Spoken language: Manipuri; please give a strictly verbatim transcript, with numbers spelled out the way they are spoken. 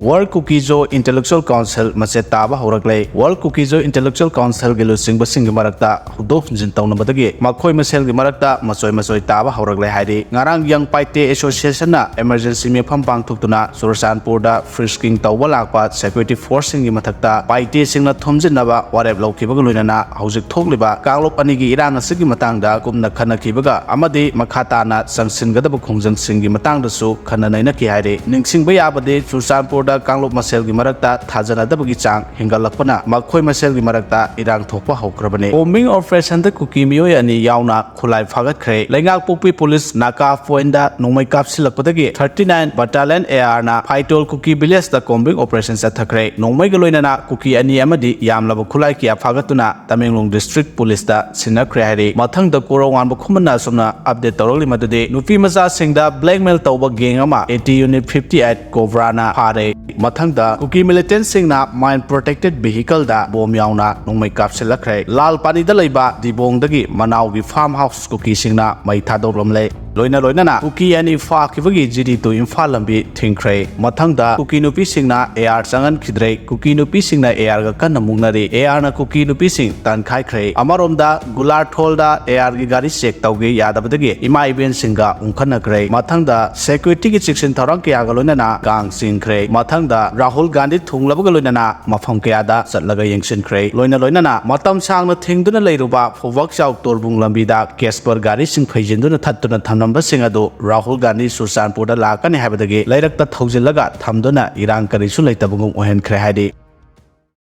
World Kuki-Zo Intellectual Council ꯃꯆꯦꯠ ꯇꯥꯕ ꯍꯧꯔꯛꯂꯦ꯫ World Kuki-Zo Intellectual Council-ꯒꯤ ꯂꯨꯆꯤꯡꯕꯁꯤꯡꯒꯤ ꯃꯔꯛꯇ ꯍꯨꯗꯣꯛ ꯍꯨꯝꯖꯤꯟ ꯇꯧꯅꯕꯗꯒꯤ ꯃꯈꯣꯏ ꯃꯁꯦꯜꯒꯤ ꯃꯔꯛꯇ ꯃꯆꯣꯏ ꯃꯆꯣꯏ ꯇꯥꯕ ꯍꯧꯔꯛꯂꯦ ꯍꯥꯏꯔꯤ꯫ ꯉꯔꯥꯡ Young Paite Association-ꯅ emergency ꯃꯤꯐꯝ ꯄꯥꯡꯊꯣꯛꯇꯨꯅ ꯆꯨꯔꯆꯥꯟꯄꯨꯔꯗ frisking ꯇꯧꯕ ꯂꯥꯛꯄ security force-ꯁꯤꯡꯒꯤ ꯃꯊꯛꯇ Paite-ꯁꯤꯡꯅ ꯊꯣꯝꯖꯤꯟꯅꯕ ꯋꯥꯔꯦꯞ ꯂꯧꯈꯤꯕꯒ ꯂꯣꯏꯅꯅ ꯍꯧꯖꯤꯛ ꯊꯣꯛꯂꯤꯕ ꯀꯥꯡꯂꯨꯞ ꯑꯅꯤꯒꯤ ꯏꯔꯥꯡ ꯑꯁꯤꯒꯤ ꯃꯇꯥꯡꯗ ꯀꯨꯞꯅ ꯈꯟꯅꯈꯤꯕꯒ ꯑꯃꯗꯤ ꯃꯈꯥ ꯇꯥꯅ ꯆꯪꯁꯤꯟꯒꯗꯕ ꯈꯣꯡꯖꯪꯁꯤꯡꯒꯤ ꯃꯇꯥꯡꯗꯁꯨ ꯈꯟꯅ ꯅꯩꯅꯈꯤ ꯍꯥꯏꯔꯤ꯫ ꯅꯤꯡꯁꯤꯡꯕ ꯌꯥꯕꯗꯤ, ꯆꯨꯔꯆꯥꯟꯄꯨꯔꯗ ꯀꯥꯡꯂꯨꯞ ꯃꯁꯦꯜꯒꯤ ꯃꯔꯛꯇ ꯊꯥꯖꯅꯗꯕꯒꯤ ꯆꯥꯡ ꯍꯦꯟꯒꯠꯂꯛꯄꯅ ꯃꯈꯣꯏ ꯃꯁꯦꯜꯒꯤ ꯃꯔꯛꯇ ꯏꯔꯥꯡ ꯊꯣꯛꯄ ꯍꯧꯈ꯭ꯔꯕꯅꯤ꯫ Combing operation-ꯗ ꯀꯨꯀꯤ ꯃꯤꯑꯣꯏ ꯑꯅꯤ ꯌꯥꯎꯅ ꯈꯨꯠꯂꯥꯏ ꯐꯥꯒꯠꯈ꯭ꯔꯦ꯫ ꯂꯩꯉꯥꯛꯄꯣꯛꯄꯤ police ꯅꯥꯀꯥ point-ꯗ ꯅꯣꯡꯃꯩ ꯀꯥꯞꯁꯤꯜꯂꯛꯄꯗꯒꯤ thirty nine Battalion A R-ꯅ ꯐꯥꯏꯇꯣꯜ Kuki village-ꯇ combing operation ꯆꯠꯊꯈ꯭ꯔꯦ꯫ ꯅꯣꯡꯃꯩꯒ ꯂꯣꯏꯅꯅ ꯀꯨꯀꯤ ꯑꯅꯤ ꯑꯃꯗꯤ ꯌꯥꯝꯂꯕ ꯈꯨꯠꯂꯥꯏ ꯀꯌꯥ ꯐꯥꯒꯠꯇꯨꯅ ꯇꯃꯦꯡꯂꯣꯡ district police-ꯇ ꯁꯤꯟꯅꯈ꯭ꯔꯦ ꯍꯥꯏꯔꯤ꯫ ꯃꯊꯪꯗ ꯀꯣꯔꯧꯉꯥꯟꯕ ꯈꯨꯃꯟꯅ ꯑꯁꯨꯝꯅ update ꯇꯧꯔꯛꯂꯤ ꯃꯗꯨꯗꯤ, ꯅꯨꯄꯤ ꯃꯆꯥꯁꯤꯡꯗ blackmail ꯇꯧꯕ gang ꯑꯃ AT Unit fifty eight Cobra-ꯅ ꯐꯥꯔꯦ꯫ ꯃꯊꯪꯗ ꯀꯨꯀꯤ militant-ꯁꯤꯡꯅ mine protected vehicle-ꯗ bomb ꯌꯥꯎꯅ ꯅꯣꯡꯃꯩ ꯀꯥꯞꯁꯤꯜꯂꯛꯈ꯭ꯔꯦ꯫ ꯂꯥꯜ ꯄꯥꯅꯤꯗ ꯂꯩꯕ ꯗꯤꯕꯣꯡꯗꯒꯤ ꯃꯅꯥꯎꯒꯤ farm house ꯀꯨꯀꯤꯁꯤꯡꯅ ꯃꯩ ꯊꯥꯗꯣꯛꯂꯝꯂꯦ꯫ ꯂꯣꯏꯅ ꯂꯣꯏꯅꯅ ꯀꯨꯀꯤ ꯑꯅꯤ ꯐꯥꯈꯤꯕꯒꯤ G D to ꯏꯝꯐꯥꯜ ꯂꯝꯕꯤ ꯊꯤꯡꯈ꯭ꯔꯦ꯫ ꯃꯊꯪꯗ ꯀꯨꯀꯤ ꯅꯨꯄꯤꯁꯤꯡꯅ A R ꯆꯪꯍꯟꯈꯤꯗ꯭ꯔꯦ꯫ ꯀꯨꯀꯤ ꯅꯨꯄꯤꯁꯤꯡꯅ A R-ꯒ ꯀꯟꯅ ꯃꯨꯛꯅꯔꯤ꯫ A R-ꯅ ꯀꯨꯀꯤ ꯅꯨꯄꯤꯁꯤꯡ ꯇꯥꯟꯈꯥꯏꯈ꯭ꯔꯦ꯫ ꯑꯃꯔꯣꯝꯗ ꯒꯨꯂꯥꯔꯊꯣꯜꯗ A R-ꯒꯤ ꯒꯥꯔꯤ check ꯇꯧꯒꯦ ꯌꯥꯗꯕꯗꯒꯤ ꯏꯃꯥ ꯏꯕꯦꯟꯁꯤꯡꯒ ꯎꯪꯈꯠꯅꯈ꯭ꯔꯦ꯫ ꯃꯊꯪꯗ security-ꯒꯤ ꯆꯦꯛꯁꯤꯟ ꯊꯧꯔꯥꯡ ꯀꯌꯥꯒ ꯂꯣꯏꯅꯅ gang ꯆꯦꯟꯈ꯭ꯔꯦ꯫ ꯃꯊꯪꯗ ꯔꯥꯍꯨꯜ ꯒꯥꯟꯙꯤ ꯊꯨꯡꯂꯕꯒ ꯂꯣꯏꯅꯅ ꯃꯐꯝ ꯀꯌꯥꯗ ꯆꯠꯂꯒ ꯌꯦꯡꯁꯤꯟꯈ꯭ꯔꯦ꯫ ꯂꯣꯏꯅ ꯂꯣꯏꯅꯅ ꯃꯇꯝ ꯁꯥꯡꯅ ꯊꯤꯡꯗꯨꯅ ꯂꯩꯔꯨꯕ ꯐꯨꯕꯛꯆꯥꯎ ꯇꯣꯔꯕꯨꯡ ꯂꯝꯕꯤꯗ Casper ꯒꯥꯔꯤꯁꯤꯡ ꯐꯩꯖꯤꯟꯗꯨꯅ ꯊꯠꯇꯨꯅ ꯊꯝꯂꯝꯕꯁꯤꯡ ꯑꯗꯨ ꯔꯥꯍꯨꯜ ꯒꯥꯟꯙꯤ ꯆꯨꯔꯆꯥꯟꯄꯨꯔꯗ ꯂꯥꯛꯀꯅꯤ ꯍꯥꯏꯕꯗꯒꯤ ꯂꯩꯔꯛꯇ ꯊꯧꯖꯤꯜꯂꯒ ꯊꯝꯗꯨꯅ ꯏꯔꯥꯡ ꯀꯔꯤꯁꯨ ꯂꯩꯇꯕꯒꯨꯝ ꯑꯣꯏꯍꯟꯈ꯭ꯔꯦ ꯍꯥꯏꯔꯤ꯫